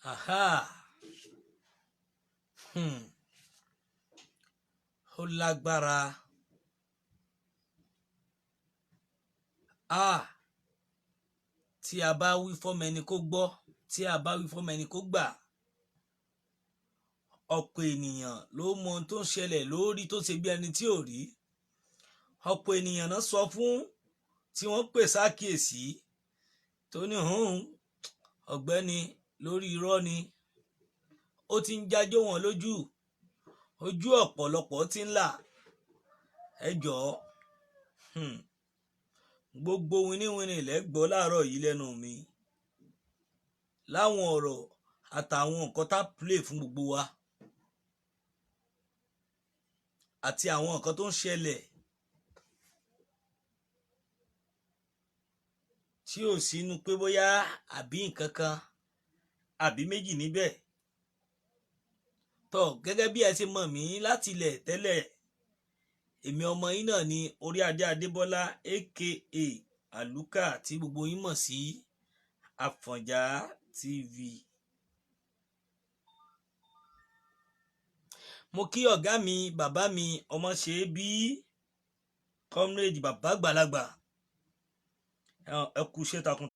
Aha. Hmm. Ó lágbára. Ah. Tí a bá wí fọ́mọ ẹni kó gbọ́, tí a bá wí fọ́mọ ẹni kó gbà. Ọ̀pọ̀ ènìyàn ló mọ ohun tó ń ṣẹlẹ̀ lórí tó ṣe bí ẹni tí ò rí. Ọ̀pọ̀ ènìyàn náà sọ fún tí wọ́n pè sákìyèsí tó ní hùn ọ̀gbẹ́ni lórí irọ́ ni. Ó ti ń jájó wọn lójú, ojú ọ̀pọ̀lọpọ̀ ti ń là. Ẹ jọ̀ọ́, gbogbo winiwini lẹ gbọ́ láàárọ̀ yìí lẹ́nu mi láwọn ọ̀rọ̀ àtàwọn nǹkan tá play fún gbogbo wa àti àwọn nǹkan tó ń ṣẹlẹ̀ tí ò sínú pé bóyá àbí nǹkan kan àbí méjì níbẹ̀. Tọ́ gẹ́gẹ́ bí ẹ ṣe mọ̀ mí láti ilẹ̀ tẹ́lẹ̀, èmi ọmọ yín náà ni Oríadé Adébọ́lá aka Àlùkà tí gbogbo yín mọ̀ sí Àfọ̀njá TV. Mo kí ọ̀gá mi, bàbá mi, ọmọ ṣe é bí comrade bàbá àgbàlagbà, ẹ kú iṣẹ́ takun.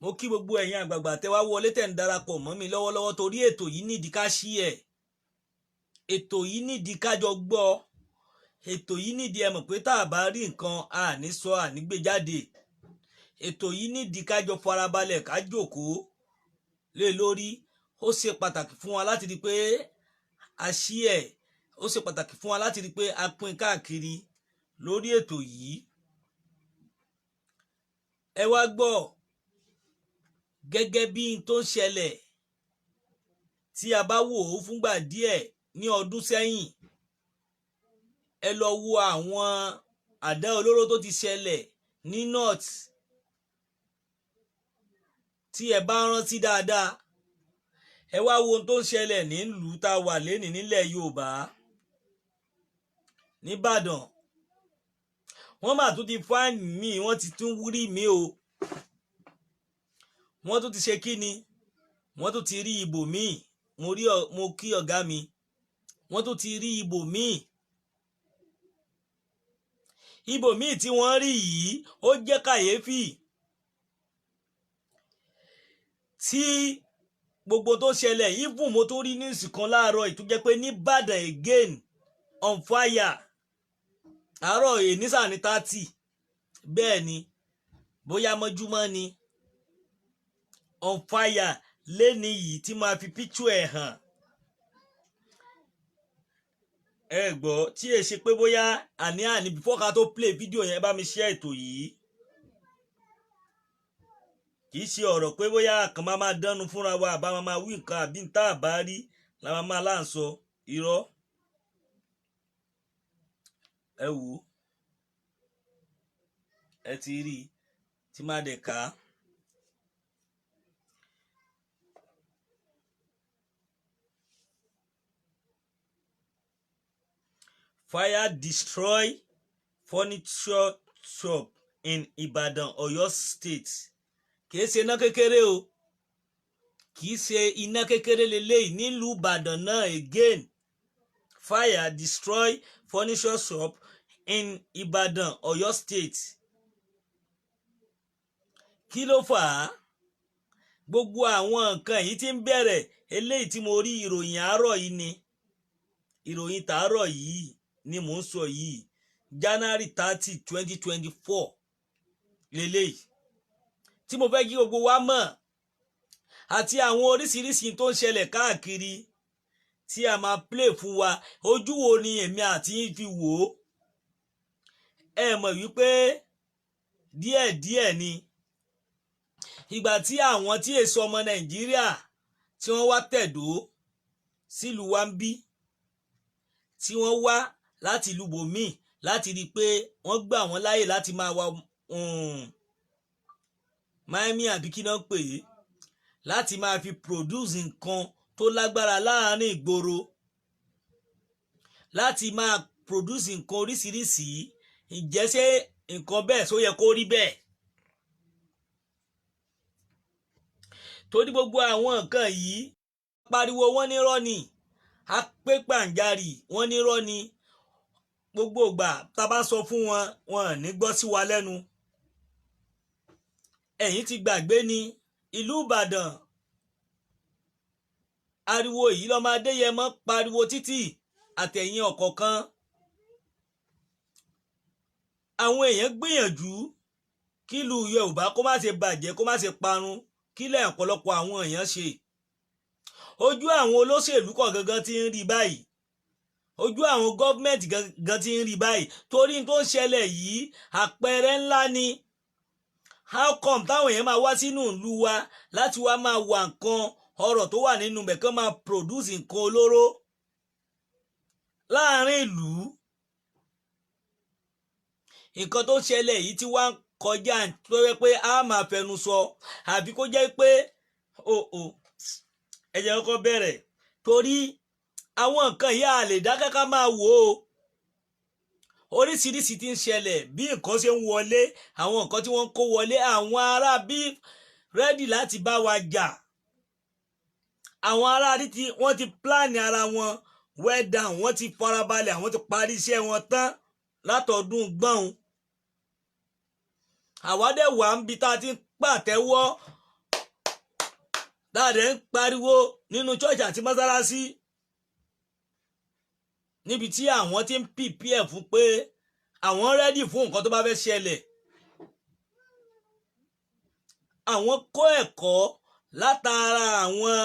Mo kí gbogbo ẹ̀yin àgbààgbà tẹ́ wá wọlé tẹ̀ ń darapọ̀ mọ́ mi lọ́wọ́lọ́wọ́ torí ètò yìí nídìí ká ṣí ẹ̀, ètò yìí nídìí ká jọ gbọ́, ètò yìí nídìí ẹ mọ̀ pé tá a bá rí nǹkan a ní sọ, a ní gbé jáde. Ètò yìí nídìí ká jọ farabalẹ̀ ká jókòó lé lórí. Ó ṣe pàtàkì fún wa láti rí pé a ṣí ẹ̀, ó ṣe pàtàkì fún wa láti rí pé a pín káàkiri lórí ètò yìí. Ẹ wá gbọ́ gẹ́gẹ́ bí n tó ń ṣẹlẹ̀ tí a bá wò ó fúngbà díẹ̀ ní ọdún sẹ́yìn. Ẹ lọ wo àwọn àdá olóró tó ti ṣẹlẹ̀ ní north tí ẹ bá rántí dáadáa. Ẹ wá wo ohun tó ń ṣẹlẹ̀ nílùú tá a wà lénìí nílẹ̀ Yorùbá nìbàdàn. Wọ́n mà tún ti find me, wọ́n ti tún rí mi o, wọ́n tún ti ṣe kí ni, wọ́n tún ti rí ibò míì. Mo rí, mo kí ọ̀gá mi, wọ́n tún ti rí ibò míì. Ibò míì tí wọ́n rí yìí ó jẹ́ kàyéfì tí gbogbo tó ṣẹlẹ̀. Even mo tó rí news kan láàárọ̀ yìí tó jẹ́ pé nìbàdàn again on fire àárọ̀ ènísà ní 30, bẹ́ẹ̀ ni bóyá mọ́júmọ́ ni on fire lẹ́ni yìí tí máa fi picture ẹ̀ hàn. Ẹ gbọ́ tí ẹ ṣe pé bóyá àní àní before ká tó play video yẹn, bá mi share ètò yìí. Kì í ṣe ọ̀rọ̀ pé bóyá kàn máa máa dánu fúnra wa, àbá máa máa wí nǹkan àbí tá a bá rí la máa máa láǹsọ irọ́. Ẹ wò ó, ẹ ti rí i tí máa dẹ̀ ká. Fire destroy furniture shop in Ibadan, Oyo State. Kìí ṣe iná kékeré o, kìí ṣe iná kékeré leléyìí nílùú Ìbàdàn náà again. Fire destroy furniture shop in Ibadan, Oyo State. Kí ló fà á? Gbogbo àwọn nǹkan yìí ti ń bẹ̀rẹ̀. Eléyìí tí mo rí, ìròyìn àárọ̀ yìí ni, ìròyìn tàárọ̀ yìí ni mò ń sọ yìí, January 30, 2024 leléyìí tí mo fẹ́ kí gbogbo wa mọ̀ àti àwọn oríṣiríṣi tó ń ṣẹlẹ̀ káàkiri tí a máa play fún wa. Ojú wo ni èmi àti yín fi wò ó? Ẹ mọ̀ wípé díẹ̀díẹ̀ ni ìgbà tí àwọn tí èso ọmọ Nàìjíríà tí wọ́n wá tẹ̀dó sílùú wa ń bí, tí wọ́n wá láti ìlú bòmíì láti rí i pé wọ́n gbà wọ́n láàyè láti máa wá Miami àbí kí náà pè é, láti máa fi produce nǹkan tó lágbára láàárín ìgboro, láti máa produce nǹkan oríṣiríṣi. Ǹjẹ́ ṣé nǹkan bẹ́ẹ̀ só yẹ kó rí bẹ́ẹ̀? Torí gbogbo àwọn nǹkan yìí, pariwo wọ́n ní rọ́ ni, apépàǹjarì wọ́n ní rọ́ ni. Gbogbo ìgbà tá a bá sọ fún wọn, wọn ò ní gbọ́ sí wa lẹ́nu. Ẹ̀yin ti gbàgbé ni ìlú Ìbàdàn, ariwo yìí lọ́mọ Adéyẹmọ pariwo títì àtẹ̀yìn ọ̀kọ̀ọ̀kan. Àwọn èèyàn gbìyànjú kílùú Yorùbá kó má ṣe bàjẹ́, kó má ṣe parun. Kílẹ̀ ọ̀pọ̀lọpọ̀ àwọn èèyàn ṣe, ojú àwọn olóṣèlú kọ̀ gangan ti ń rí báyìí, ojú àwọn gọ́ọ̀mẹ̀ntì gangan ti ń rí báyìí, torí tó ń ṣẹlẹ̀ yìí, àpẹẹrẹ ńlá ni. How come táwọn èèyàn máa wá sínú ìlú wa láti wá máa wà nǹkan ọrọ̀ tó wà nínú ibẹ̀, kán máa produce nǹkan olóró láàrin ìlú? Nǹkan tó ṣẹlẹ̀ yìí ti wá ń kọjá tó yẹ pé a máa fẹnu sọ, àbí kó jẹ́ pé o ẹ jẹ́ kọ́kọ́ bẹ̀rẹ̀, torí àwọn nǹkan yìí, a lè dákẹ́ ká máa wò ó. Oríṣiríṣi ti ń ṣẹlẹ̀, bí nǹkan ṣe ń wọlé, àwọn nǹkan tí wọ́n ń kó wọlé, àwọn ará bí ready láti bá wa jà. Àwọn ará tí wọ́n ti plan ara wọn well down, wọ́n ti farabalẹ̀, àwọn ti parí iṣẹ́ wọn tán látọdún gbọ́n. Àwa dẹ̀ wà ń bi tá a ti ń pàtẹ́wọ́, tá a dẹ̀ ń pariwo nínú church àti mọ́sálásí, níbi tí àwọn ti ń prepare fún pé àwọn ready fún nǹkan tó bá fẹ́ ṣẹlẹ̀. Àwọn kọ́ ẹ̀kọ́ látara àwọn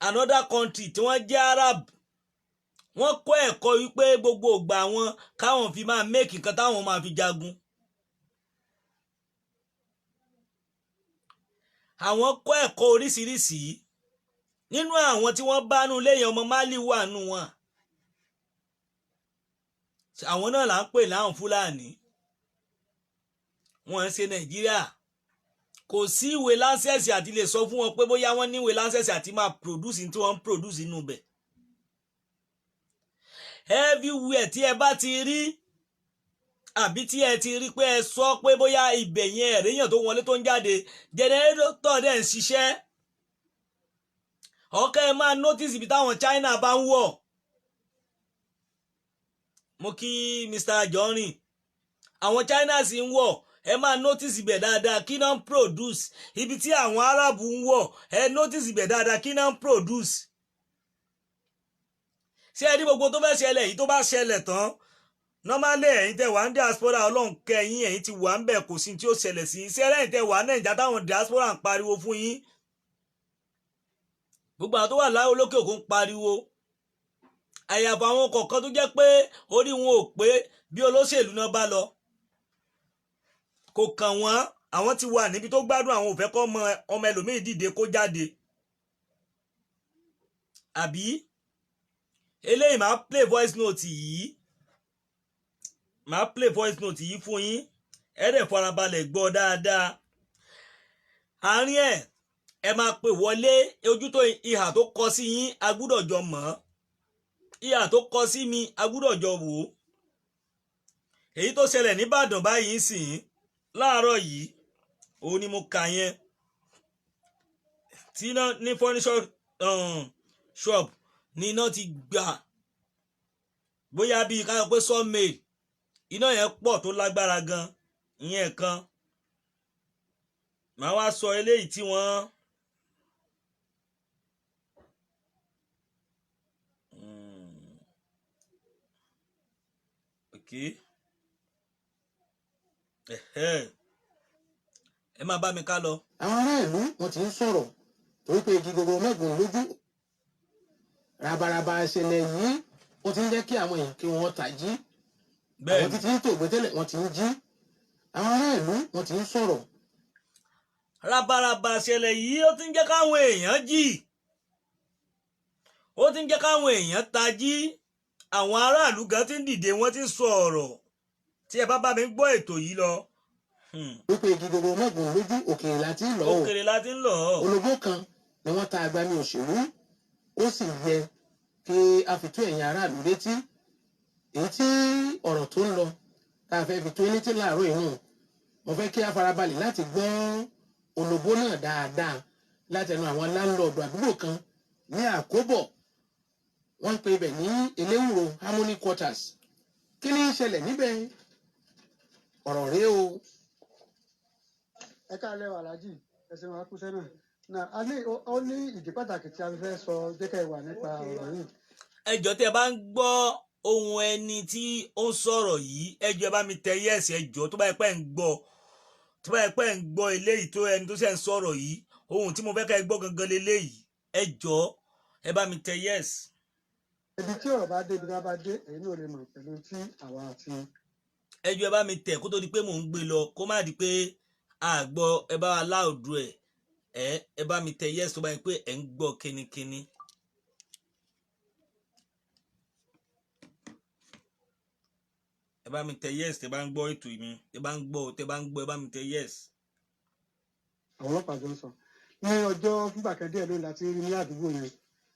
another country tí wọ́n jẹ́ Arab. Wọ́n kọ́ ẹ̀kọ́ wípé gbogbo ìgbà wọn káwọn fi máa make nǹkan táwọn máa fi jagun. Àwọn kọ́ ẹ̀kọ́ oríṣiríṣi nínú àwọn tí wọ́n bá nù léyìn. Ọmọ Mali wà nù wọn, àwọn náà là ń pè láwọn Fúlàní. Wọ́n ń ṣe Nàìjíríà, kò sí ìwé license àti lè sọ fún wọn pé bóyá wọ́n ní ìwé license àti máa produce tí wọ́n ń produce inú bẹ̀. Everywhere tí ẹ bá ti rí, àbí tí ẹ ti rí pé ẹ sọ pé bóyá ibẹ̀ yẹn, ẹ̀ríyàn tó wọlé tó ń jáde, generator dẹ̀ ń ṣiṣẹ́, ọ̀kẹ́ ẹ máa notice ibi táwọn China bá ń wọ̀. Mo kí Mr. Johnny. Àwọn China sì ń wọ̀, ẹ máa notice ibẹ̀ dáadáa, kí náà ń produce. Ibi tí àwọn Arab ń wọ̀, ẹ notice ibẹ̀ dáadáa, kí náà ń produce. Ṣé ẹ rí gbogbo tó fẹ́ ṣẹlẹ̀ yìí, tó bá ṣẹlẹ̀ tán, normally, ẹ̀yin tẹ́ wà ní diaspora, Ọlọ́run kẹ́yìn, ẹ̀yin ti wà ń bẹ̀, kò sí tí ó ṣẹlẹ̀ sí. Ṣé ẹ̀yin tẹ́ wà Nàìjà táwọn diaspora ń pariwo fún yín, gbogbo àwọn tó wà láwọn olókè òkun ń pariwo, àyàfọ̀ àwọn kọ̀ọ̀kan tó jẹ́ pé orí wọn ò pé, bí olóṣèlú náà bá lọ, kò kàn wọ́n. Àwọn ti wà níbi tó gbádùn, àwọn ò fẹ́ kọ́ ọmọ ẹlòmíì dìde kó jáde. Àbí eléyìí, máa play voice note yìí, máa play voice note yìí fún yín, ẹ dẹ̀ farabalẹ̀ gbọ́ dáadáa. Àárín ẹ̀, ẹ máa pè wọlé. Ojú tó ìhà tó kọ sí yín, a gbúdọ̀ jọ mọ̀ ọ́. Ìhà tó kọ sí mi, a gbúdọ̀ jọ wò ó. Èyí tó ṣẹlẹ̀ nìbàdàn báyìí sìn láàárọ̀ yìí, òun ni mo kà yẹn, tí iná ní furniture shop ní iná ti gbà, bóyá bíi ká sọ pé sawmill. Iná yẹn pọ̀ tó lágbára gan. Ìyẹn kan, màá wá sọ eléyìí tí wọ́n Okay. Ẹ̀hẹ́. Ẹ máa bá mi ká lọ. Àwọn ará ìlú wọn ti ń sọ̀rọ̀ torí pé igi gbogbo mẹ́gùn lójú. Rabaraba ìṣẹ̀lẹ̀ yìí, ó ti ń jẹ́ kí àwọn èèyàn kí wọ́n tají. Àwọn títí ń tòògbé tẹ́lẹ̀, wọ́n ti ń jí. Àwọn ará ìlú wọn ti ń sọ̀rọ̀. Rabaraba ìṣẹ̀lẹ̀ yìí, ó ti ń jẹ́ káwọn èèyàn jí, ó ti ń jẹ́ káwọn èèyàn tají. Àwọn aráàlú gan ti ń dìde, wọ́n ti ń sọ ọ̀rọ̀. Tí ẹ bá bá mi gbọ́ ètò yìí lọ. Wípé igi gbogbo mẹ́gùn lójú, òkèèrè láti ń lọ o. Òkèrè la ti ń lọ. Ológbò kan ni wọ́n ta agbami òṣèlú, ó sì yẹ kí a fi tó ẹ̀yin aráàlú létí èyí tí ọ̀rọ̀ tó ń lọ tá a fẹ́ fi tó létí láàárọ̀ inú. Mo fẹ́ kí a farabalẹ̀ láti gbọ́. Olobó náà dáadáa látẹnu àwọn landlord àdúgbò kan ní Àkóbọ̀. Wọ́n ń pe ibẹ̀ ní Eléwúro Harmony Quarters. Kí ni ń ṣẹlẹ̀ níbẹ̀? Ọ̀rọ̀ rèé o. Ẹ káàlẹ́ o, Aláàjì. Ẹsẹ̀ wọn kú sẹ́nà náà. A ní ó ní ìdí pàtàkì tí a fi fẹ́ sọ jẹ́kẹ̀ wà nípa ọ̀rọ̀ yìí. Ẹ jọ̀ọ́, tẹ́ ẹ bá ń gbọ́ ohun ẹni tí ó ń sọ̀rọ̀ yìí, ẹ jọ̀ọ́, ẹ bá mi tẹ yes. Ẹ jọ̀ọ́, tó bá yẹ pé ń gbọ́, tó bá yẹ pé ń gbọ́ eléyìí tó ẹni tó ṣe ń sọ̀rọ̀ yìí, ohun tí mo fẹ́ ká ẹ gbọ́ gangan leléyìí, ẹ jọ̀ọ́, ẹ bá mi tẹ yes. Ibi tí ọ̀rọ̀ bá dé, ibi tí wọ́n bá dé, èyí náà lè mọ̀ pẹ̀lú tí àwa àti Ẹ jọ̀ọ́, ẹ bá mi tẹ̀ kó tó di pé mò ń gbé lọ, kó má di pé àgbọ̀. Ẹ bá wa láòdù ẹ, ẹ bá mi tẹ yes tó bá yẹ pé ẹ ń gbọ́ kínníkínní. Ẹ bá mi tẹ yes tẹ bá ń gbọ́ ètò mi, tẹ bá ń gbọ́, tẹ bá ń gbọ́, ẹ bá mi tẹ yes. Àwọn ọlọ́pàá jọ ń sọ ní ọjọ́ fúngbà kan díẹ̀ lónìí láti rí ní àdúgbò yẹn,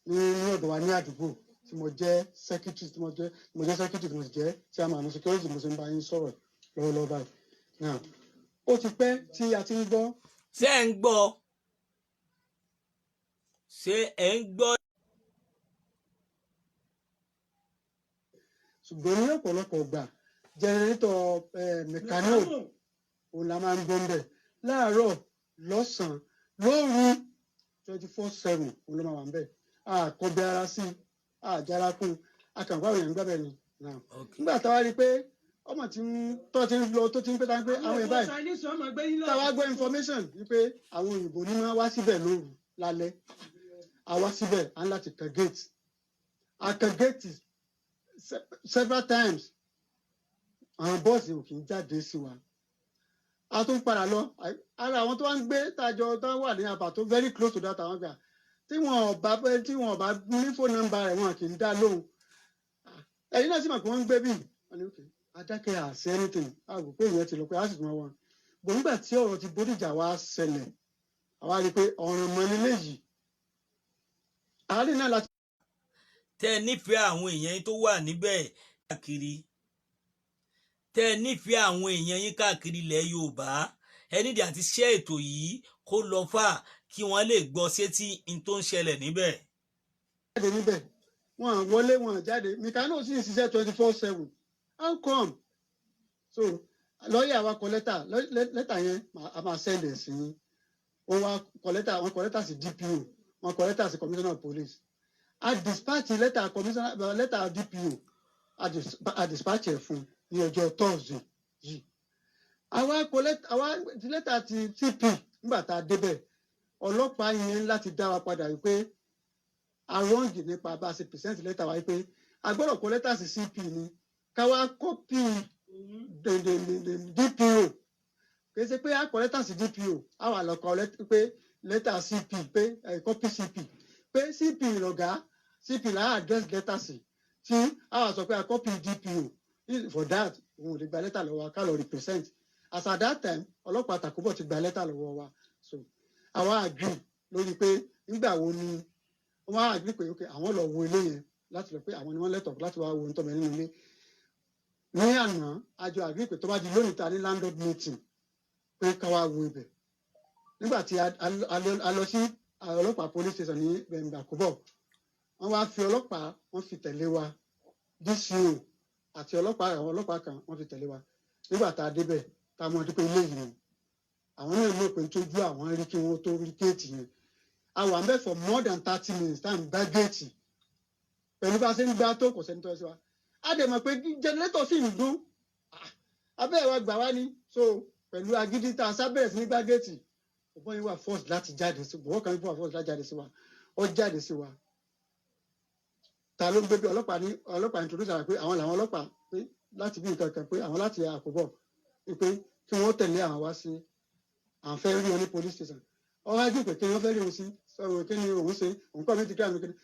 ní ọ̀dọ̀ wa ní àdúgbò tí mo jẹ́ secretary, tí mo jẹ́ secretary, tí mo sì jẹ́ chairman security, mo sì ń bá yín sọ̀rọ̀ lọ́wọ́lọ́wọ́ báyìí. Now, ó ti pẹ́ tí a ti ń gbọ́. Ṣé ẹ ń gbọ́? Ṣé ẹ ń gbọ́? Ṣùgbọ́n ní ọ̀pọ̀lọpọ̀ ìgbà, generator mẹ̀kánò òun la máa ń gbọ́ ń bẹ̀ láàárọ̀, lọ́sàn-án, lóru, 24/7 òun ló máa wà ń bẹ̀. Àkọ́bẹ ara sí i, àjára kún akànpá òyìnbó gbàbẹ̀ ni. Now, nígbà táwa rí i pé ọmọ tí ń tó ti ń lọ, tó ti ń pẹ́ tá pé àwọn èèyàn báyìí, táwa gbọ́ information wípé àwọn òyìnbó ní máa wá síbẹ̀ lóru lálẹ́, a wá síbẹ̀, à ń láti kan gate, a kan gate several times, àwọn bọ́ọ̀sì ò kì í jáde sí wa. A tún padà lọ. Ara àwọn tó wá ń gbé tájọ tó wà ní àbá tó very close to that, àwọn gbà tí wọn ò bá ní phone number rẹ̀, wọn kì í dá lóhùn. Ẹ̀yin náà sì mọ̀ pé wọ́n ń gbé bí wọ́n ní okay, adákẹ́ àṣẹ anything, a rò pé ìyẹn ti lọ, pé a sì tún wọn bò. Nígbà tí ọ̀rọ̀ ti Bódìjà wá ṣẹlẹ̀, àwa rí i pé ọ̀ràn mọ́ nílé yìí àárín náà láti Tẹ́ ẹ nífẹ̀ẹ́ àwọn èèyàn yín tó wà níbẹ̀ káàkiri, tẹ́ ẹ nífẹ̀ẹ́ àwọn èèyàn yín káàkiri ilẹ̀ Yorùbá, ẹ nídìí àti ṣẹ́ ètò yìí kó lọ fà kí wọ́n lè gbọ́ sétí n tó ń ṣẹlẹ̀ níbẹ̀. Jáde níbẹ̀, wọn à wọlé, wọn à jáde. Mẹ̀kánò sì ń ṣiṣẹ́ 24/7. How come? So lọ́ọ̀yà wa kọ lẹ́tà. Lẹ́tà yẹn a máa send ẹ̀ sí yín. Wọ́n wá kọ lẹ́tà, wọ́n kọ lẹ́tà sí DPO, wọ́n kọ lẹ́tà sí commissioner of police. A dispatch lẹ́tà commissioner, lẹ́tà DPO, a dispatch ẹ̀ fún ní ọjọ́ Thursday yìí. Àwa kọ lẹ́tà, àwa ti lẹ́tà ti CP. Nígbà tá a débẹ̀, ọlọ́pàá yẹn láti dá wa padà wípé a wrong nípa bá a ṣe present lẹ́tà wa, wípé a gbọ́dọ̀ kọ lẹ́tà sí CP ni, ká wá copy the DPO. Kì í ṣe pé a kọ lẹ́tà sí DPO, a wà lọ kọ pé lẹ́tà CP, pé copy CP, pé CP lọ̀gá, CP là á address lẹ́tà sí, tí a wà sọ pé a copy DPO. For that, òun ò lè gba lẹ́tà lọ́wọ́ wa ká lọ represent. As at that time, ọlọ́pàá Tàkúbọ̀ ti gba lẹ́tà lọ́wọ́ wa. So àwa agree lórí pé nígbà wo ni wọ́n á agree pé ok, àwọn lọ wo ilé yẹn láti lọ pé àwọn ni wọ́n lẹ́tọ̀ọ́ láti wá wo ohun tó bẹ nínú ilé. Ní àná, a jọ agree pé tó bá di lónìí ta ní landlord meeting, pé ká wá wo ibẹ̀. Nígbà tí a lọ sí ọlọ́pàá police station ní Àkóbọ̀, wọ́n wá fi ọlọ́pàá, wọ́n fi tẹ̀lé wa, DCO àti ọlọ́pàá, àwọn ọlọ́pàá kan, wọ́n fi tẹ̀lé wa. Nígbà tá a débẹ̀, tá a mọ̀ pé ilé yìí ni, àwọn náà mọ̀ pé tójú àwọn rí kí wọ́n tó rí géètì yẹn. A wà ń bẹ̀ for more than 30 minutes tá à ń gbá géètì. Pẹ̀lú bá a ṣe ń gbá tó, kò sẹ́ni tó ẹ sí wa. A dẹ̀ mọ̀ pé generator sì ń dún. Abẹ́ ẹ̀ wa gbà wá ní. So pẹ̀lú agídí tá a sá bẹ̀rẹ̀ sí ní gbá géètì, ọ̀bọ̀n yìí wà force láti jáde sí, bọ̀wọ́ kan wà force láti jáde sí wa. Ó jáde sí wa, ta ló ń gbé bí? Ọlọ́pàá ní ọlọ́pàá introduce ara pé àwọn làwọn ọlọ́pàá, pé láti bí nǹkan kan, pé àwọn láti Àkóbọ̀, pé kí wọ́n tẹ̀lé àwọn wá sí, àwọn fẹ́ rí wọn ní police station. Ọwọ́ ajú pé kí wọ́n fẹ́ rí òun sí, sọ̀rọ̀ kí ni òun ṣe, òun kọ́ mi ti kí àmì kí ni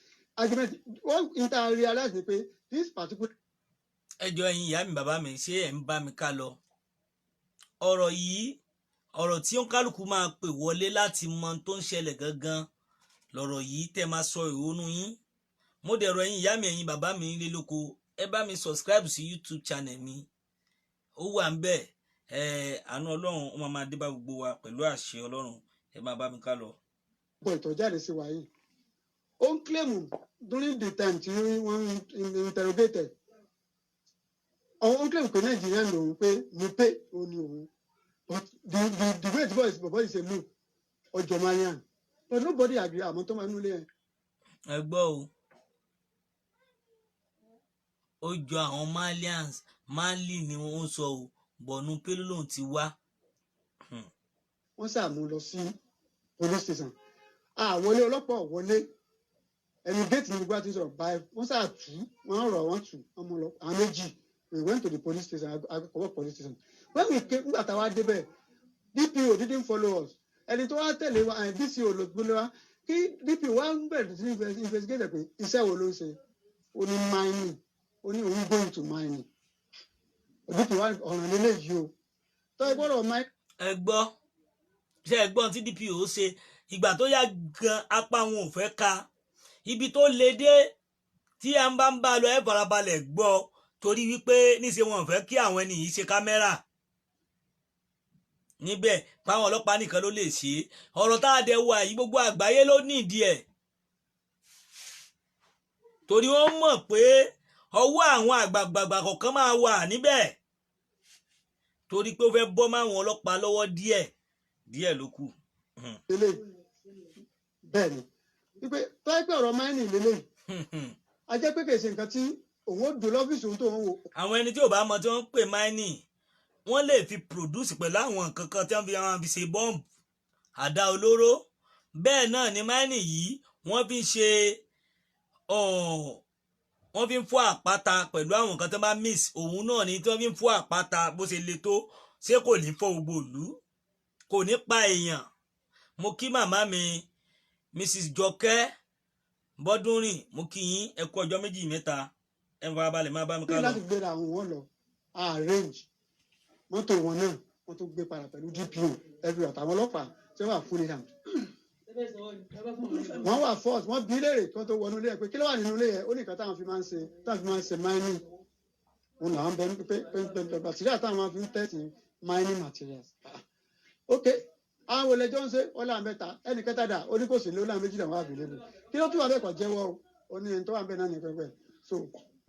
argument wọ́n inter realize ni pé this particular Ẹ jọ̀ọ́, ẹ̀yin ìyá mi, bàbá mi, ṣé ẹ̀ ń bá mi ká lọ? Ọ̀rọ̀ yìí, ọ̀rọ̀ tí ó ń kálukú máa pè wọlé láti mọ ohun tó ń ṣẹlẹ̀ gangan lọ̀rọ̀ yìí, tẹ́ máa sọ ìrònú yín. Mo dẹ̀rọ ẹ̀yin ìyá mi, ẹ̀yin bàbá mi nílé lóko, ẹ bá mi subscribe sí YouTube channel mi, ó wà ń bẹ̀. Ẹ àánú Ọlọ́run ó máa máa dé bá gbogbo wa pẹ̀lú àṣẹ Ọlọ́run. Ẹ máa bá mi ká lọ. Bọ̀ ìtọ́jáde sí wa yìí, ó ń claim during the time tí wọ́n interrogated, ó ń claim pé Nigerian lòun, pé Nupe òun ni òun, but the way the boy is a look ọjọ́ Malian, but nobody agree. Àmọ́ tó máa ń nulẹ̀ yẹn. Ẹ gbọ́ o, ó jọ àwọn Malians, Mali ni wọ́n ń sọ o, bọ̀nú pélé lòun ti wá. Wọ́n ṣàmú lọ sí police station. Àwọlé ọlọ́pàá ò wọlé, ẹnu géètì ní gbogbo àti sọ̀rọ̀ báyìí. Wọ́n ṣáà tú wọ́n rọ̀, wọ́n tù wọ́n mú lọ, àwọn méjì. We went to the police station, Akobo police station. When we came, nígbà táwa débẹ̀, DPO didn't follow us. Ẹni tó wá tẹ̀lé wa, DCO ló gbélé wa. Kí DPO wá ń bẹ̀rẹ̀ sí investigate pé iṣẹ́ wo ló ń ṣe. Ó ní mining, ó ní òun going to mining. DPO wá ọ̀ràn lélẹ́yìí o tó ẹ gbọ́dọ̀ mine. Ẹ gbọ́, ṣe ẹ gbọ́n tí DPO ṣe? Ìgbà tó yá gan, apá wọn ò fẹ́ ka ibi tó le dé. Tí ẹ ń bá ń bá lọ, ẹ farabalẹ̀ gbọ́, torí wípé níṣẹ́ wọn ò fẹ́ kí àwọn ẹni yìí ṣe kámẹ́rà níbẹ̀, páwọn ọlọ́pàá nìkan ló lè ṣe é. Ọ̀rọ̀ tá a dẹ̀ wà yìí, gbogbo àgbáyé ló nídìí ẹ̀, torí wọ́n mọ̀ pé ọwọ́ àwọn àgbààgbà kọ̀ọ̀kan máa wà níbẹ̀, torí pé ó fẹ́ bọ́ máwọn ọlọ́pàá lọ́wọ́. Díẹ̀ díẹ̀ ló kù. Lélẹ̀ bẹ́ẹ̀ ni wípé tó ẹ pé ọ̀rọ̀ mining lélẹ̀, a jẹ́ pé kì í ṣe nǹkan tí òun ó dùn lọ́fíìsì òun tó ń wò. Àwọn ẹni tí ò bá mọ tí wọ́n ń pè mining, wọ́n lè fi produce pẹ̀lú àwọn nǹkan kan tí wọ́n fi àwọn fi ṣe bọ́ǹbù, àdá olóró. Bẹ́ẹ̀ náà ni mining yìí, wọ́n fi ń ṣe, wọ́n fi ń fọ́ àpáta pẹ̀lú àwọn nǹkan tó bá mix. Òun náà ni tí wọ́n fi ń fọ́ àpáta. Bó ṣe le tó, ṣé kò ní fọ́ gbogbo ìlú, kò ní pa èèyàn? Mo kí màmá mi, Mrs Jọkẹ́ Bọ́dúnrìn, mo kí yín. Ẹ kú ọjọ́ méjì mẹ́ta. Ẹ ń farabalẹ̀ máa bá mi ká ní lọ. Láti gbéra àwọn wọn lọ arrange mọ́tò wọn náà, wọ́n tó gbé padà pẹ̀lú DPO every àtàwọn ọlọ́pàá tí wọ́n wà fún ní hàn. Wọ́n wà force, wọ́n bí léèrè kí wọ́n tó wọnú ilé ẹ̀ pé kí ló wà nínú ilé yẹn. Ó ní nǹkan táwọn fi máa ń ṣe, táwọn fi máa ń ṣe mining òun làwọn bẹ pé pé pé material táwọn máa fi ń test mining materials. Ah, ok, àwọn olè jọ ń ṣe? Wọ́n láwọn mẹ́ta. Ẹnì kẹta dà? Ó ní kò sí ló láwọn méjì làwọn àbílẹ̀. Kí ló tún wà bẹ́ẹ̀? Kọ́ jẹ́wọ́ o. Ó ní ẹni tó wà bẹ́ẹ̀ náà ní pẹ́pẹ́. So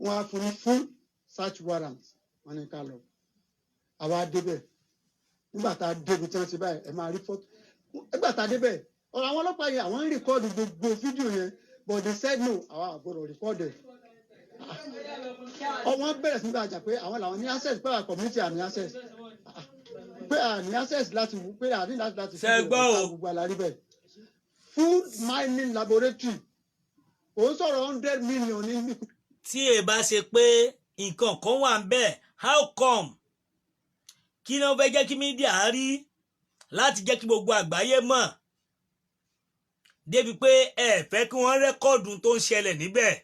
wọ́n á fún ní full search warrant. Wọ́n ní ká lọ. Àwa débẹ̀. Nígbà tá a débi tí wọ́n ti báyìí, ẹ máa rí fọ́tò. Nígbà tá a débẹ̀, ọ̀rọ̀ àwọn ọlọ́pàá yẹn, àwọn ń record gbogbo fídíò yẹn, but they said no, àwa àgbọ̀dọ̀ record ẹ̀. Wọ́n bẹ̀rẹ̀ sí ní bàjá pé àwọn làwọn ní access, pé àwọn community à ní access, pé à ní access láti wù, pé à ní láti Ṣé ẹ gbọ́ o? Gbogbo àlárí bẹ́ẹ̀, full mining laboratory, kò ń sọ̀rọ̀ 100 million ní. Tí ẹ bá ṣe pé nǹkan kan wà ń bẹ̀, how come? Kí ni wọ́n fẹ́ jẹ́ kí media rí láti jẹ́ kí gbogbo àgbáyé mọ̀ débi pé ẹ fẹ́ kí wọ́n record tó ń ṣẹlẹ̀ níbẹ̀?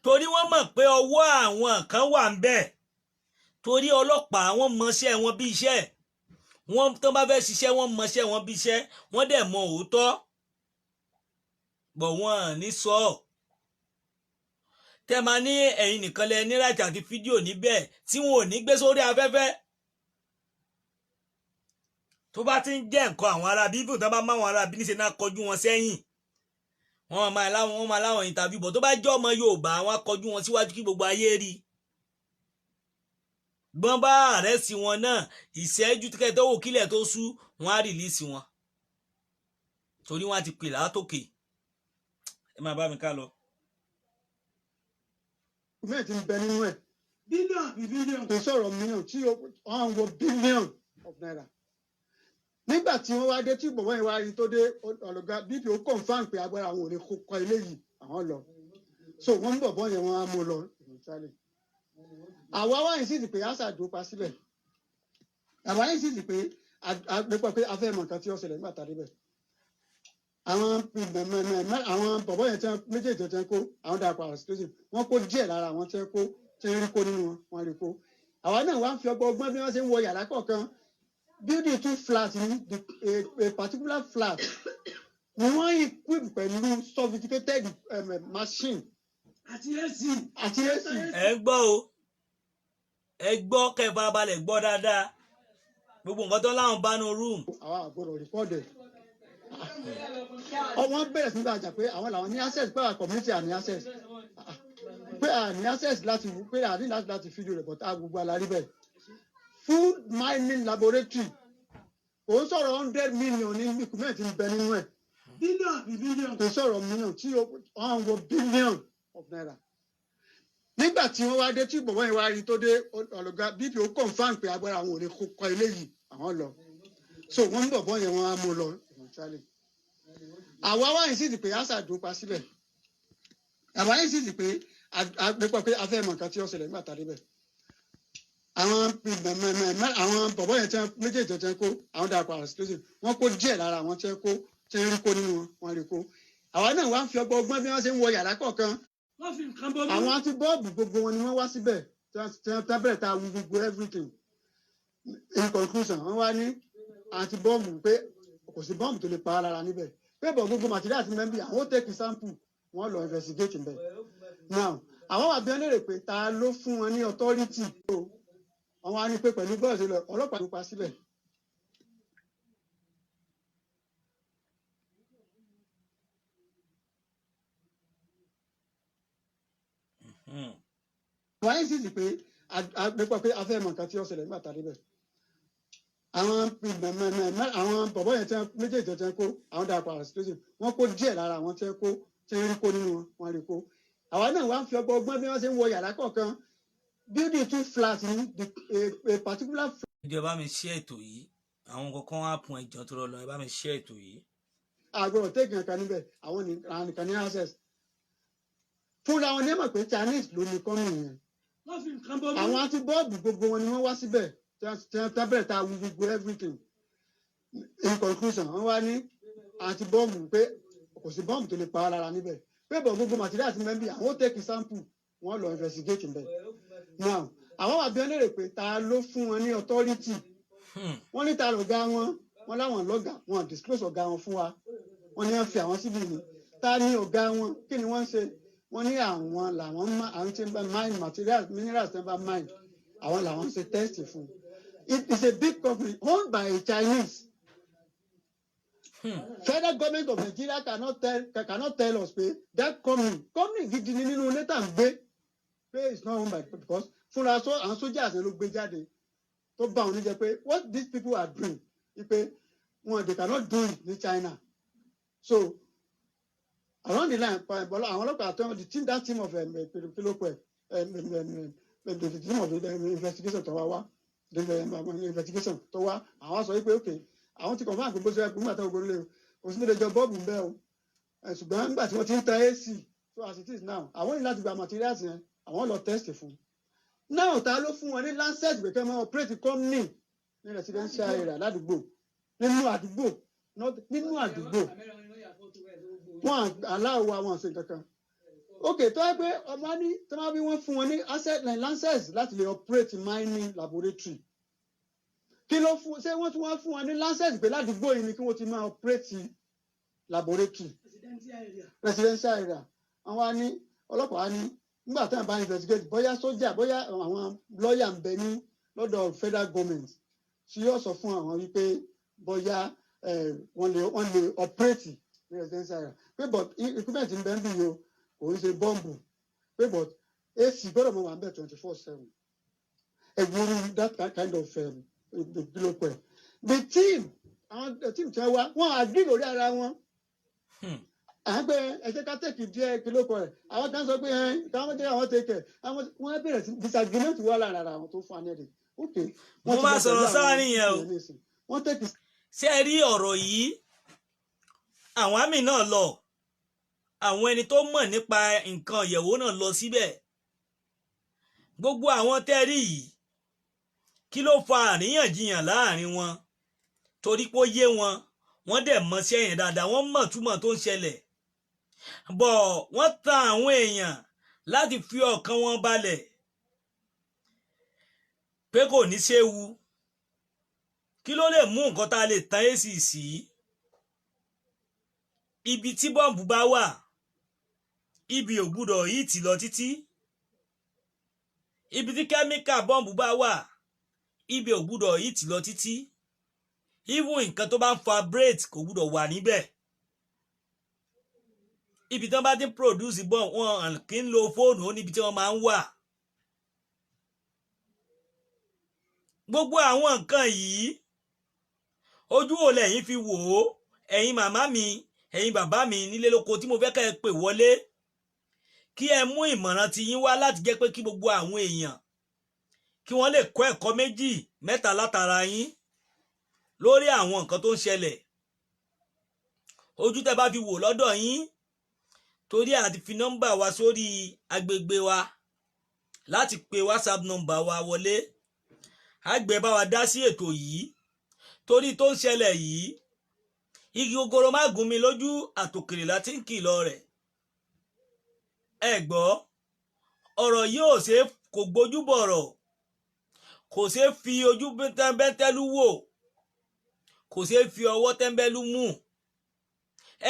Torí wọ́n mọ̀ pé ọwọ́ àwọn kan wà ń bẹ̀, torí ọlọ́pàá, wọ́n mọṣẹ́ wọn bí iṣẹ́ wọ́n. Tó bá fẹ́ ṣiṣẹ́, wọ́n mọṣẹ́ wọn bí iṣẹ́, wọ́n dẹ̀ mọ òótọ́ bọ̀, wọ́n ní sọ ọ́. Tẹ́ máa ní ẹ̀yin nìkan lẹ ní right àti fídíò níbẹ̀ tí wọn ò ní gbé sórí afẹ́fẹ́. Tó bá ti ń jẹ́ nǹkan àwọn ará bíbí, tó bá máwọn ará bí níṣẹ́ náà kọjú wọn sẹ́yìn, wọ́n máa láwọn interview bọ̀. Tó bá jẹ́ ọmọ Yorùbá, wọ́n á kọjú wọn síwájú kí gbogbo ayé rí gbọ́n. Bá arrest wọn náà, ìṣẹ́jú kẹ́ tó wò kílẹ̀ tó sú, wọ́n á release wọn, torí wọ́n á ti pè látòkè. Ẹ máa bá mi ká lọ. Document ń bẹ nínú ẹ̀. Bílíọ̀nù bí bílíọ̀nù. Kò sọ̀rọ̀ mílíọ̀nù tí wọ́n ń wọ billion of naira. Nígbà tí wọ́n wá dé, tí bọ̀bọ́ yẹn wá rí tó dé, ọ̀lọ́gá DPO confirm pé agbára àwọn ò lè kọ́ ilé yìí, àwọn lọ. So wọ́n ń bọ̀bọ́ yẹn, wọ́n á mú lọ eventually. Àwa wá insist pé àṣà dúró pa síbẹ̀. Àwa insist pé nípa pé a fẹ́ mọ̀ nǹkan tí ó ṣẹlẹ̀ nígbà tá a débẹ̀. Àwọn bọ̀bọ́ yẹn tí wọ́n méjèèjì tí wọ́n kó, àwọn darapọ̀ àwọn situation, wọ́n kó díẹ̀ lára àwọn tí wọ́n kó, tí wọ́n rí kó nínú wọn, wọ́n rí kó. Àwa náà wá ń fi ọgbọ́n ọgbọ́n bí wọ́n ṣe ń wọ yàrá kọ̀ọ̀kan. Building two flat ní a particular flat ni wọ́n equip pẹ̀lú sophisticated machine àti AC. Àti AC. Ẹ gbọ́ o, ẹ gbọ́, kẹ́ ẹ farabalẹ̀ gbọ́ dáadáa gbogbo nǹkan tó láwọn bá nu room. Àwa àgbọ̀dọ̀ record ẹ̀. Wọ́n bẹ̀rẹ̀ sí ní bàjá pé àwọn làwọn ní access, pé àwọn community à ní access, pé à ní access láti pé à ní láti fídíò rẹ̀, but a gbogbo alárí bẹ́ẹ̀. Full mining laboratory, kò ń sọ̀rọ̀ 100 million ní equipment ń bẹ nínú ẹ̀. Billion àbí billion. Kò sọ̀rọ̀ million tí wọ́n ń wo billion of naira. Nígbà tí wọ́n wá dé, tí bọ̀bọ́ yẹn wá rí tó dé ọ̀lọ́gá bp, ó confirm pé agbára àwọn ò lè kọ́ eléyìí, àwọn lọ. So wọ́n ń bọ̀bọ́ yẹn, wọ́n á mú lọ eventually. Àwa wá insist pé àṣà dùn pa síbẹ̀. Àwa insist pé nípa pé a fẹ́ mọ̀ nǹkan tí ó ṣẹlẹ̀ nígbà tá a débẹ̀. Àwọn bọ̀bọ́ yẹn tí wọ́n méjèèjì tí wọ́n kó, àwọn darapọ̀ àwọn situation, wọ́n kó díẹ̀ lára àwọn tí wọ́n kó, tí wọ́n rí kó nínú wọn, wọ́n rí kó. Àwa náà wá ń fi ọgbọ́n ọgbọ́n bí wọ́n ṣe ń wọ yàrá kọ̀ọ̀kan. Wọ́n fi nǹkan bọ́ mú. Àwọn àti bọ́ọ̀bù gbogbo wọn ni wọ́n wá síbẹ̀ tí wọ́n bẹ̀rẹ̀ ta wu gbogbo everything. In conclusion, wọ́n wá ní àti bọ́ọ̀bù pé kò sí bọ́ọ̀bù tó lè pa á lára níbẹ̀, pé bọ̀ gbogbo material àti mẹ́bí àwọn ó take sample, wọ́n lọ investigate níbẹ̀. Now, àwọn wà bí wọ́n léèrè pé ta ló fún wọn ní authority o. Wọ́n wá ní pé pẹ̀lú bọ́ọ̀sì lọ ọlọ́pàá ló pa síbẹ̀. Wọ́n á sì pé nípa pé a fẹ́ mọ̀ nǹkan tí ó ṣẹlẹ̀ nígbà tá a débẹ̀. Àwọn bọ̀bọ́ yẹn tí wọ́n méjèèjì tí wọ́n kó, àwọn darapọ̀ àwọn situation, wọ́n kó díẹ̀ lára àwọn tí wọ́n kó, tí wọ́n rí kó nínú wọn, wọ́n rí kó. Àwa náà wá ń fi ọgbọ́n ọgbọ́n bí wọ́n ṣe ń wọ yàrá kọ̀ọ̀kan. Building two flat ní the a particular Ẹ bá mi share ètò yìí. Àwọn kankan wá pọn ìjọ tó lọ, ẹ bá mi share ètò yìí. Àgbọ̀rọ̀ take nǹkan níbẹ̀, àwọn nìkan ní access. Fúnra wọn ní ẹ̀ mọ̀ pé Chinese ló ní company yẹn. Wọ́n fi nǹkan bọ́ mú. Àwọn àti bọ́ọ̀bù gbogbo wọn ni wọ́n wá síbẹ̀ tí wọ́n bẹ̀rẹ̀ ta wu gbogbo everything. In conclusion, wọ́n wá ní àti bọ́ọ̀bù pé kò sí bọ́ọ̀bù tó lè pa á lára níbẹ̀, pé bọ̀ gbogbo material àti mẹ́bí àwọn ó take sample, wọ́n lọ investigate níbẹ̀. Now, àwọn wà bí wọ́n léèrè pé ta ló fún wọn ní authority. Wọ́n ní ta lọ̀gá wọn. Wọ́n láwọn lọ́gà, wọn disclose ọ̀gá wọn fún wa. Wọ́n ní wọ́n fi àwọn síbí ni. Ta ní ọ̀gá wọn? Kí ni wọ́n ń ṣe? Wọ́n ní àwọn làwọn àwọn tí ń bá mine materials, minerals tí ń bá mine, àwọn làwọn ń ṣe test fún. It is a big company owned by a Chinese. Federal government of Nigeria cannot tell us pé that company gidi ni nínú ilé tá à ń gbé, pé it's not owned by, because fúnra so àwọn soldiers ló gbé jáde tó bá wọn níjẹ pé what these people are doing, wípé wọn they cannot do it ní China. So along the line, bọ́lá àwọn ọlọ́pàá tó the team, that team of kílópẹ̀, the team of the investigation tó wá the investigation tó wá, àwọn sọ wípé okay, àwọn ti confirm pé bó ṣe yẹ kó nígbà táwọn gbólé o, kò sí nílé jọ bọ́ọ̀bù ń bẹ́ o. Ṣùgbọ́n nígbà tí wọ́n ti ń tan AC, so as it is now, àwọn ní láti gba materials yẹn, àwọn lọ test fún now. Ta ló fún wọn ní license pé kí wọ́n máa operate company ní residential area ládùúgbò, nínú àdúgbò, not nínú àdúgbò? Wọn aláwọ àwọn àṣẹ kankan. Ok, tó yẹ pé ọmọ ní tó máa bí wọ́n fún wọn ní asset like license láti lè operate mining laboratory, kí ló fún ṣé wọ́n tún wá fún wọn ní license pé ládùúgbò yìí ni kí wọ́n ti máa operate laboratory? Residential area. Residential area. Wọ́n wá ní ọlọ́pàá wá ní nígbà táwọn bá investigate, bóyá sójà, bóyá àwọn lọ́ọ̀yà ń bẹ ní lọ́dọ̀ federal government tí yóò sọ fún àwọn wípé bóyá wọ́n lè operate ní residential area, pé but equipment ń bẹ ń bì yìí o, kò ń ṣe bọ́ǹbù, pé but AC gbọ́dọ̀ mọ̀ wà ń bẹ̀ 24/7. Ẹ̀wúrú that kind of ìgbìlọpọ̀ the team, àwọn team tí wọ́n wá, wọ́n agree lórí ara wọn. À ń pẹ́ ẹ jẹ́ ká take díẹ̀ kìlókọ̀ rẹ̀. Àwọn kan sọ pé ẹ káwọn jẹ́ àwọn take àwọn. Wọ́n bẹ̀rẹ̀ sí disagreement wà lára ara àwọn tó fún anẹ́rẹ̀. Ok. Mo máa sọ̀rọ̀ sáárín yẹn o. Wọ́n take. Ṣé ẹ rí ọ̀rọ̀ yìí? Àwọn àmì náà lọ, àwọn ẹni tó mọ̀ nípa nǹkan ìyẹ̀wò náà lọ síbẹ̀. Gbogbo àwọn tẹ́ rí yìí, kí ló fa àríyànjiyàn láàrin wọn? Torí pé ó yé wọn, wọ́n dẹ̀ mọṣẹ́ yẹn dáadáa, wọ́n mọ̀ túmọ̀ tó ń ṣẹlẹ̀ bọ̀. Wọ́n tan àwọn èèyàn láti fi ọkàn wọn balẹ̀ pé kò ní séwu. Kí ló lè mú nǹkan tá a lè tan AC sí? Ibi tí bọ́ǹbù bá wà, ibi ò gbúdọ̀ heat lọ títí. Ibi tí kẹ́míkà bọ́ǹbù bá wà, ibi ò gbúdọ̀ heat lọ títí. Even nǹkan tó bá ń fa vibrate kò gbúdọ̀ wà níbẹ̀. Ibi tí wọ́n bá ti ń produce bomb, wọn kì í lo fóònù, ó níbi tí wọ́n máa ń wà. Gbogbo àwọn nǹkan yìí, ojú wo lẹ̀yin fi wò ó, ẹ̀yin màmá mi, ẹ̀yin bàbá mi nílé lóko, tí mo fẹ́ kẹ́ ẹ pè wọlé kí ẹ mú ìmọ̀ràn ti yín wá láti jẹ́ pé kí gbogbo àwọn èèyàn kí wọ́n lè kọ́ ẹ̀kọ́ méjì mẹ́ta látara yín lórí àwọn nǹkan tó ń ṣẹlẹ̀? Ojú tẹ́ bá fi wò lọ́dọ̀ yín, torí àti fi nọ́mbà wa sórí agbègbè wa láti pe WhatsApp nọ́mbà wa wọlé, àgbẹ̀ bá wa dá sí ètò yìí, torí tó ń ṣẹlẹ̀ yìí, igi gogoro má gún mi lójú, àtòkèrè láti ń kìlọ̀ rẹ̀. Ẹ gbọ́, ọ̀rọ̀ yìí ò ṣe kò gbójú bọ̀rọ̀, kò ṣeé fi ojú tẹ́ńbẹ́lú wò, kò ṣeé fi ọwọ́ tẹ́ńbẹ́lú mú.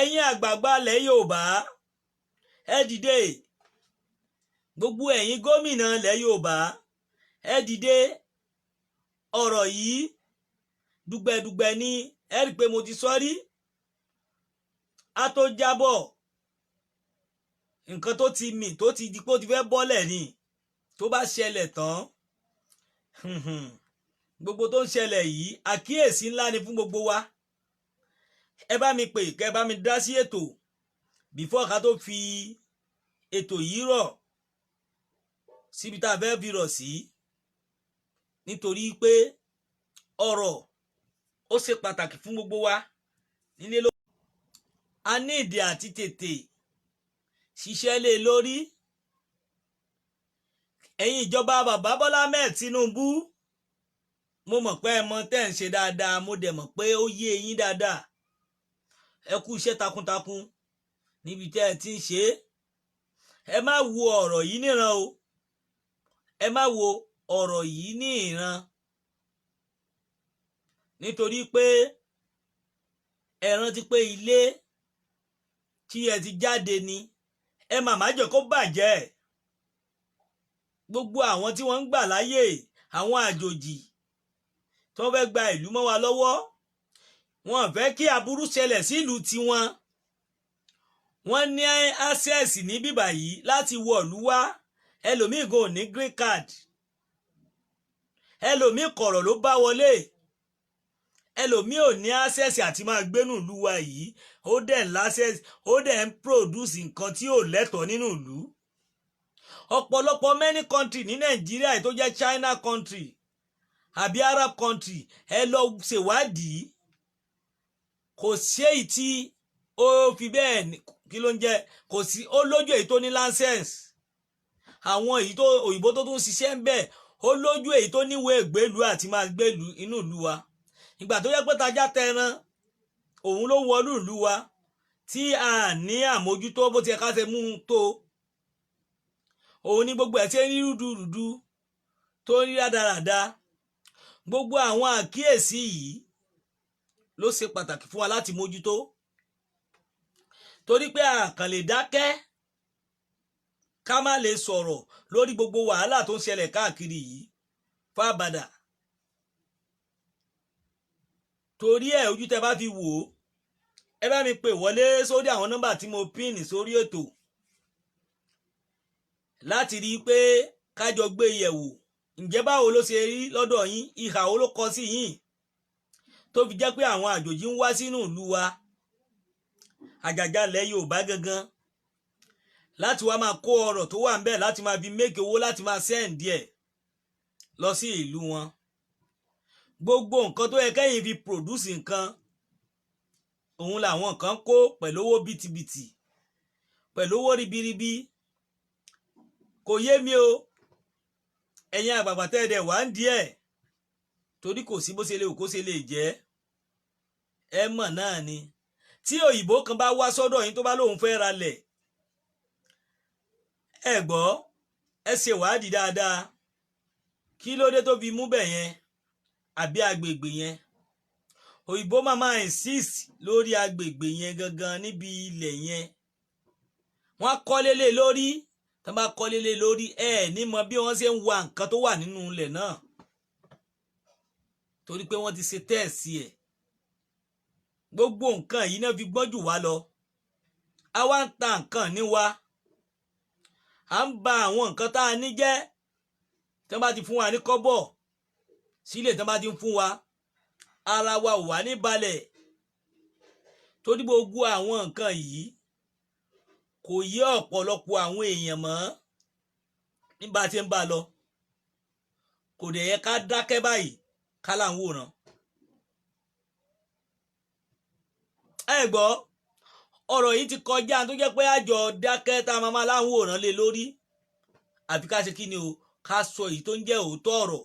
Ẹ̀yin àgbààgbà ilẹ̀ Yorùbá, ẹ dìde. Gbogbo ẹ̀yin gómìnà ilẹ̀ Yorùbá, ẹ dìde. Ọ̀rọ̀ yìí dùgbẹ̀dùgbẹ̀ ni. Ẹ rí i pé mo ti sọ rí, a tó jábọ̀ nǹkan tó ti mì, tó ti di pé ó ti fẹ́ bọ́lẹ̀ ni. Tó bá ṣẹlẹ̀ tán, gbogbo tó ń ṣẹlẹ̀ yìí, àkíyèsí ńlá ni fún gbogbo wa. Ẹ bá mi pè, kẹ́ ẹ bá mi dá sí ètò before ká tó fi ètò yìí rọ̀ síbi tá a fẹ́ fi rọ̀ sí, nítorí pé ọ̀rọ̀ ó ṣe pàtàkì fún gbogbo wa nílé ló. A ní ìdí àti tètè ṣiṣẹ́ lé lórí. Ẹ̀yin ìjọba bàbá Bọ́lá Ahmed Tinubu, mo mọ̀ pé ẹ mọ̀ tẹ́ ń ṣe dáadáa, mo dẹ̀ mọ̀ pé ó yé yín dáadáa. Ẹ kú iṣẹ́ takuntakun níbi tẹ́ ẹ ti ń ṣe é. Ẹ má wo ọ̀rọ̀ yìí níran o, ẹ má wo ọ̀rọ̀ yìí ní ìran, nítorí pé ẹ rántí pé ilé tí ẹ ti jáde ni. Ẹ má má jẹ́ kó bàjẹ́. Gbogbo àwọn tí wọ́n ń gbà láyè, àwọn àjòjì tí wọ́n fẹ́ gba ìlú mọ́ wa lọ́wọ́, wọ́n fẹ́ kí aburú ṣẹlẹ̀ sílùú tiwọn. Wọ́n ní access ní bíbà yìí láti wọ̀lú wá. Ẹlòmíì gan ò ní green card, ẹlòmíì kọ̀rọ̀ ló bá wọlé, ẹlòmíì ò ní access àti máa gbénú ìlú wa yìí. Ó dẹ̀ ń l'access, ó dẹ̀ ń produce nǹkan tí ò lẹ́tọ̀ọ́ nínú ìlú. Ọ̀pọ̀lọpọ̀ many country ní Nàìjíríà tó jẹ́ China country àbí Arab country, ẹ lọ ṣèwádìí, kò sí èyí tí ó fi bẹ́ẹ̀ kí ló ń jẹ́, kò sí. Ó lójú èyí tó ní license, àwọn èyí tó òyìnbó tó tún ṣiṣẹ́ ń bẹ̀, ó lójú èyí tó níwèé ìgbélú àti máa gbélú inú ìlú wa. Ìgbà tó yẹ pé tajá tẹran òun ló wọlú ìlú wa tí a ní àmójútó bó ti yẹ ká ṣe mú un tó, òun ní gbogbo ẹ̀ tí ń rí rúdurùdu, tó ń rí rádaràda. Gbogbo àwọn àkíyèsí yìí ló ṣe pàtàkì fún wa láti mójútó, torí pé a kàn lè dákẹ́ ká má lè sọ̀rọ̀ lórí gbogbo wàhálà tó ń ṣẹlẹ̀ káàkiri yìí fábàdà. Torí ẹ̀, ojú tẹ́ bá fi wò ó, ẹ bá mi pè wọlé sórí àwọn nọ́mbà tí mo pín sórí ètò láti rí i pé kájọ gbé yẹ̀wò. Ǹjẹ́ báwo ló ṣe rí lọ́dọ̀ yín? Ìhà wo ló kọ sí yín tó fi jẹ́ pé àwọn àjòjì ń wá sínú ìlú wa, àjàjà ilẹ̀ Yorùbá gangan, láti wá máa kó ọrọ̀ tó wà ń bẹ̀, láti máa fi make owó, láti máa send ẹ̀ lọ sí ìlú wọn? Gbogbo nǹkan tó yẹ kẹ́yìn fi produce nǹkan, òun làwọn kan kó pẹ̀lú owó bìtìbìtì, pẹ̀lú owó ribiribi. Kò yé mi o, ẹ̀yin àgbààgbà tẹ́ ẹ dẹ̀ wá ń díẹ̀, torí kò sí bó ṣe lè kó ṣe lè jẹ́. Ẹ mọ̀ náà ni tí òyìnbó kan bá wá sọ́dọ̀ yín, tó bá lóun fẹ́ ralẹ̀, ẹ gbọ́, ẹ ṣe wádìí dáadáa. Kí ló dé tó fi mú bẹ̀ yẹn àbí agbègbè yẹn? Òyìnbó máa máa insist lórí agbègbè yẹn gangan, níbi ilẹ̀ yẹn. Wọ́n kọ́lé lé lórí. Tó bá kọ́lé lé lórí, ẹ ní mọ bí wọ́n ṣe ń wa nǹkan tó wà nínú ilẹ̀ náà, torí pé wọ́n ti ṣe test ẹ̀. Gbogbo nǹkan yìí náà fi gbọ́n jù wá lọ. A wá ń ta nǹkan ní wa, à ń ba àwọn nǹkan tá a ní jẹ́. Tí wọ́n bá ti fún wa ní kọ́bọ̀ sílẹ̀, tí wọ́n bá ti ń fún wa, ara wa ò wá ní balẹ̀, torí gbogbo àwọn nǹkan yìí kò yé ọ̀pọ̀lọpọ̀ àwọn èèyàn mọ́ nígbà tí ń bá a lọ. Kò dẹ̀ yẹ ká dákẹ́ báyìí ká là ń wòran. Ẹ gbọ́, ọ̀rọ̀ yìí ti kọjá tó jẹ́ pé àjọ dákẹ́ tá a máa máa láwọn wòran lé lórí, àfi ká ṣe kí ni o, ká sọ èyí tó ń jẹ́ òótọ́ ọ̀rọ̀.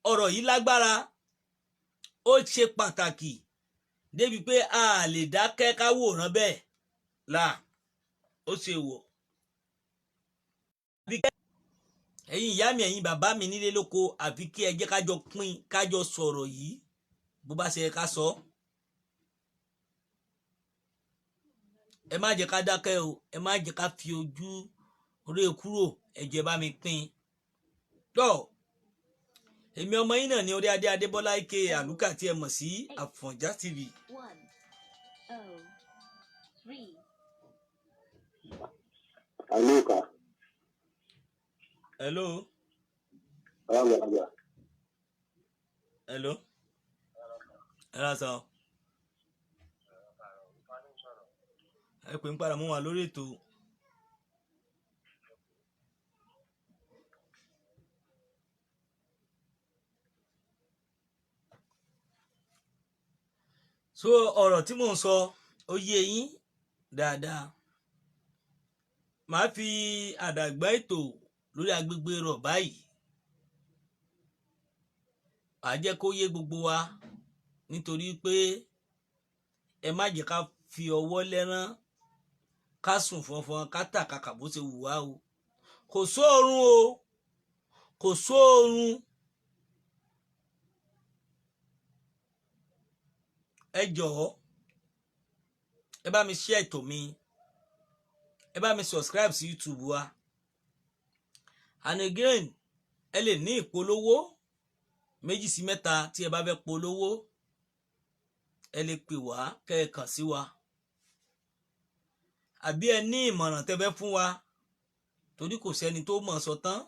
Ọ̀rọ̀ yìí lágbára, ó ṣe pàtàkì débi pé a lè dákẹ́ ká wòran bẹ́ẹ̀ là ó ṣe wọ̀. Ẹ̀yin ìyá mi, ẹ̀yin bàbá mi nílé lóko, àfi kí ẹ jẹ́ ká jọ pín, ká jọ sọ̀rọ̀ yìí bó bá ṣe yẹ ká sọ. Ẹ má jẹ́ ká dákẹ́ o, ẹ má jẹ́ ká fi ojú ré kúrò, ẹ jẹ́ bá mi pín. Tọ́ èmi ọmọ yín náà ní orí adé Adébọ́lá ike àlùkà tí ẹ mọ̀ sí Àfọ̀njá TV. 1, 0, 3. Aluka, Hello. alágbàlagbà. Hello, ẹ rà sọ. Ẹ pè ń padà mú wa lórí ètò. So ọ̀rọ̀ tí mò ń sọ ó yé yín dáadáa. Màá fi àdàgbà ètò lórí agbègbè rọ̀ báyìí. Màá jẹ́ kó yé gbogbo wa, nítorí pé ẹ má jẹ́ ká fi ọwọ́ lẹ́rán, ká sùn fọnfọn, ká tàkàkà bó ṣe wù wá o. Kò sóorun o, kò sóorun. Ẹ jọ̀ọ́, ẹ bá mi share ètò mi, ẹ bá mi subscribe sí YouTube wa. And again, ẹ lè ní ìpolówó méjì sí mẹ́ta tí ẹ bá fẹ́ polówó, ẹ lè pè wá kẹ́ ẹ kàn sí wa, àbí ẹ ní ìmọ̀ràn tẹ́ fẹ́ fún wa, torí kò sẹ́ni tó mọ̀ sọ tán,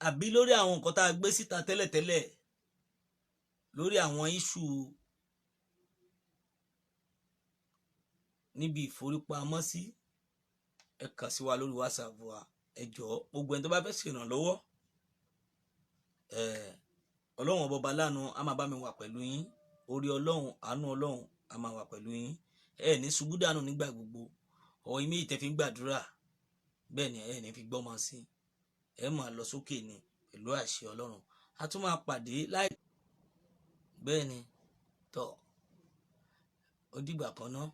àbí lórí àwọn nǹkan tá a gbé síta tẹ́lẹ̀tẹ́lẹ̀, lórí àwọn iṣu níbi ìforípamọ́sí, ẹ kàn sí wa lórí WhatsApp wa. Ẹ jọ̀ọ́, gbogbo ẹni tó bá fẹ́ ṣèrànlọ́wọ́, ẹ Ọlọ́run ọba láàánú á máa bá mi wà pẹ̀lú yín. Orí Ọlọ́run, àánú Ọlọ́run á máa wà pẹ̀lú yín. Ẹ ní ṣubú dànù nígbà gbogbo. Ọ̀hún ìmí ìtẹ́ fi ń gbàdúrà bẹ́ẹ̀ ni ẹ ní fi gbọ́mọ sí, ẹ máa lọ sókè ni pẹ̀lú àṣẹ Ọlọ́run. A tún máa pàdé láì bẹ́ẹ̀ ni tọ́. Ó dìgbà kan náà.